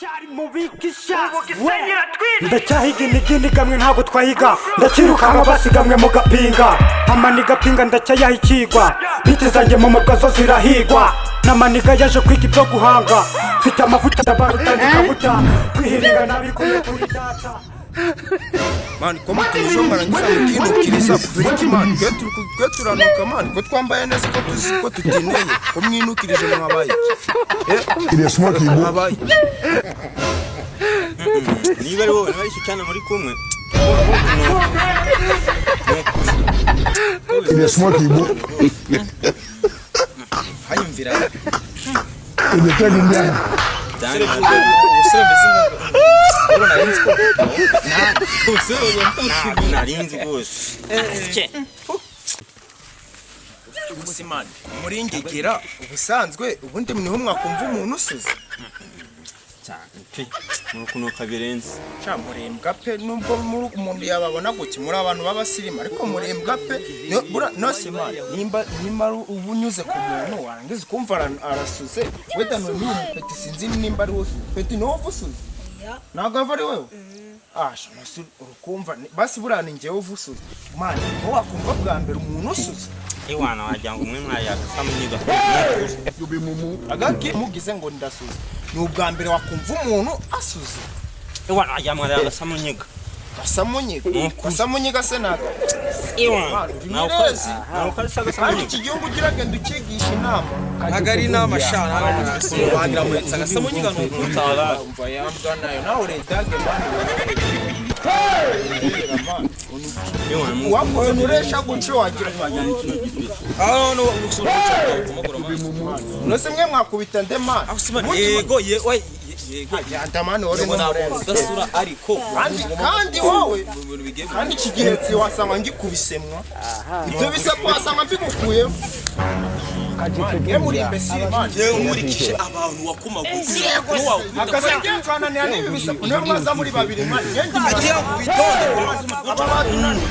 Ndacyari mu bikisha we, ndacyahiga imigini gamwe, ntabwo twahiga. Ndakirukanka basigamwe mu gapinga, amaniga pinga, ndacyayaha ikigwa. Biti zanjye mu mabwa zo zirahigwa n'amaniga yaje kwiga ibyo guhanga. Mfite amavuta, ndabarutandika buta kwihiringa nabikuye kuri data. Man, ko mutuje marangiza mukinukiriza kubera iki, man? Twe turanuka, man, ko twambaye neza, ko tuzi ko tutineye, ko mwinukirije, mwabaye iki? Mwabaye iki? Niba ari wowe, niba ari icyo cyana muri kumwe. Hanyumvira. Nari nzi rwose. Man, muringegera ubusanzwe ubundi niho mwakumva umuntu usuze. Cyane pe, ni ukunuka birenze. Ca murembwa pe, nubwo muri umuntu yababona gutya muri abantu b'abasirimu, ariko murembwa pe. Nose man, nimba ari uba unyuze ku muntu warangiza ukumva arasuze, wenda ni uyu mupeti, sinzi nimba ari wowe usuze. Peti, ni wowe usuze? Ntabwo ava ari wowe. Asha nose urukumva basi buriya ni njyewe uva usuze, man, niho wakumva bwa mbere umuntu usuze. Iwana wagira ngo umwe mwayagasa munyiga. Agaki mugize ngo ndasuze, ni ubwa mbere wakumva umuntu asuze. Iwana wagira ngo mwayagasa munyiga. Gasamunyiga? Gasamunyiga se naga? Iwana Nirezi. nawe ukarisa gasa Kandi munyiga. iki gihugu ugiragenda ukigisha inama. Ntabwo ari inama sha, ntabwo wagira ngo uretse agasamunyiga ni ukuri. Umva yambwa nayo nawe uredage, man. Wakuntu uresha guca wagira Aho no gusura kumagura amaso. Nose mwe mwakubita nde, man? Yego ye we yego. Yanda, man, wowe Yego, ntabwo n'umurenzi. udasura ariko Kandi wowe mu bintu bigiye. Kandi iki gihe wasanga ngikubise mwa ibyo bisa ko wasanga mbigukuyemo mwe muri imbesire, man. Yewe, nkurikije abantu wakomagutse n'uwakubita. Akazi kananira n'ibi bisaku, niyo mwaza muri babiri, man, ngende. Agiye witonde. Aba batunaniye.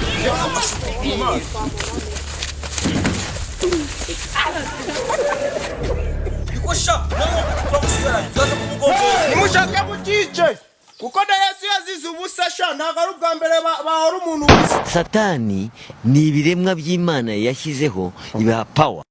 Niko sha, nawe twamusigara tuzaza kumugomboza. Nimushake mukice, kuko na Yesu yazize ubusa sha, ntabwo ari ubwa mbere bahora umuntu ubusa. Satani ni ibiremwa by'Imana yashyizeho ibiha power.